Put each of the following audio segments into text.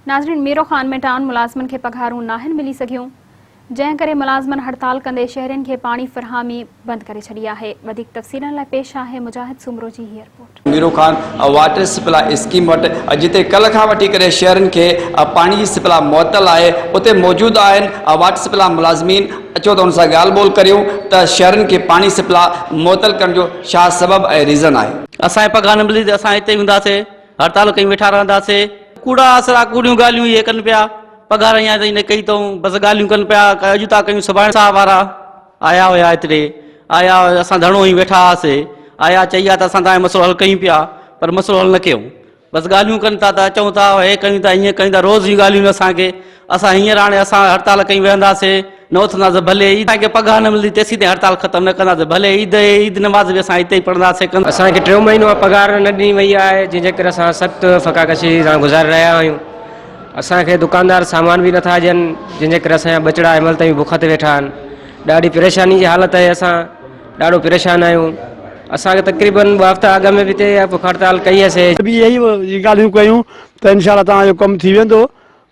ناظرين ميرو خان ۾ ٽائون ملازمن کي پگهارون ناهن ملي سگهيون جنهن ڪري ملازمن هڙتال ڪندي شهرين کي پاڻي فراهمي بند ڪري ڇڏي آهي وڌيڪ تفصيلن لاء پيش آهي مجاهد سومرو جي هي report. Mero Khan water supply scheme وٽ جتي ڪلهه کان وٺي ڪري شهرين کي پاڻي جي سپلاء معطل آهي اتي موجود آهن واٽر سپلاء ملازمين اچو ته ان سان ڳالهه ٻولهه ڪريون ته شهرين کي پاڻي سپلاء معطل ڪرڻ جو ڇا سبب ۽ ريزن آهي. اسان کي پگهار نه ملي ته اسان هتي ئي هونداسين. هڙتال ڪيون ويٺا رهنداسي. ڪوڙا آسرا ڪوڙيون ڳالهيون اهي ڪن پيا. پگهار اڃا تائين نه ڪئي اٿئون. بس ڳالهيون ڪن پيا. اڄ ٿا ڪيون سڀاڻي. صاحب وارا آيا هيا هتڙي آيا اسان ڌڻو هئي ويٺا هئاسي. آيا چئي ويا ته اسان توهان جو مسئلو حل ڪيون پيا پر مسئلو حل نه ڪيائون. بس ڳالهيون ڪن ٿا ته اچون ٿا هي ڪيون ٿا هيئن ڪيون ٿا روز جون ڳالهيون آهن اسان کي. اسان هينئر هاڻي اسان هڙتال ڪيون ويهنداسي. نه اٿنداسين ڀلي عيد اسان کي پگهار نه ملندي تيسين تائين هڙتال ختم نه ڪنداسين ڀلي عيد اهي عيد نماز به اسان هتي ئي پڙهنداسين ڪن. اسان کي ٽيون مهينو آهي پگهار نه ڏني وئي آهي جنهن جي ڪري اسان سخت فقاڪشي سان گذاري رهيا آهيون اسان کي دڪاندار سامان به نٿا ڏين جنهن جي ڪري اسان جا ٻچڙا هن مهل تائين بک تي ويٺا آهن ڏاڍي پريشاني جي حالت آهي اسان ڏاڍو پريشان آهيون اسان کي تقريبن ٻه هفتا اڳ ۾ به هتي بک هڙتال ڪئي هئسي. به اهي ڳالهيون ڪيون ته انشاء الله توهان جو ڪم ٿي ويندو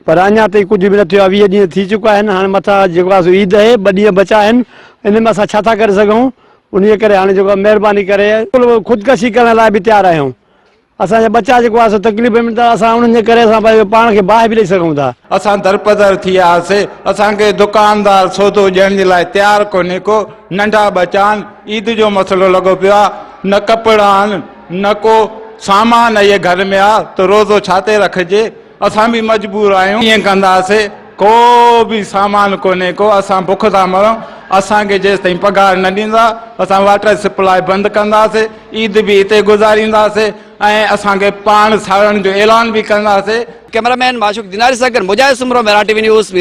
پر اڃا تائين ڪجهه به نه ٿيو آهي، 20 ڏينهن ٿي چڪا آهن، هاڻي مٿان جيڪو آهي سو عيد آهي، ٻه ڏينهن بچا آهن، ان ۾ اسان ڇا ٿا ڪري سگهون، انهيء ڪري هاڻي جيڪو آهي مهرباني ڪري خودڪشي ڪرڻ لاء به تيار آهيون، اسان جا ٻچا جيڪو آهي سو تڪليف ۾ ته اسان انهن جي ڪري اسان پنهنجو پاڻ کي باهه به ڏئي سگهون ٿا. اسان درپدر ٿي وياسي، اسان کي دڪاندار سودو ڏيڻ جي لاء تيار ڪونهي ڪو، ننڍا ٻچا آهن، عيد جو مسئلو لڳو پيو آهي، نه ڪپڙا آهن، نه ڪو سامان اهي گهر ۾ آهي ته روزو ڇا تي رکجي. اسان به مجبور آهيون ائين ڪنداسي ڪو به سامان ڪونهي ڪو اسان بک ٿا مرون اسان کي جيستائين پگهار نه ڏيندا اسان واٽر سپلاء بند ڪنداسي عيد به هتي گذارينداسي ۽ اسان کي پاڻ ساڙڻ جو اعلان به ڪنداسي. ڪئميرا مين معشوق ديناري سان گڏ Mujahid Soomro, Mehran T V news.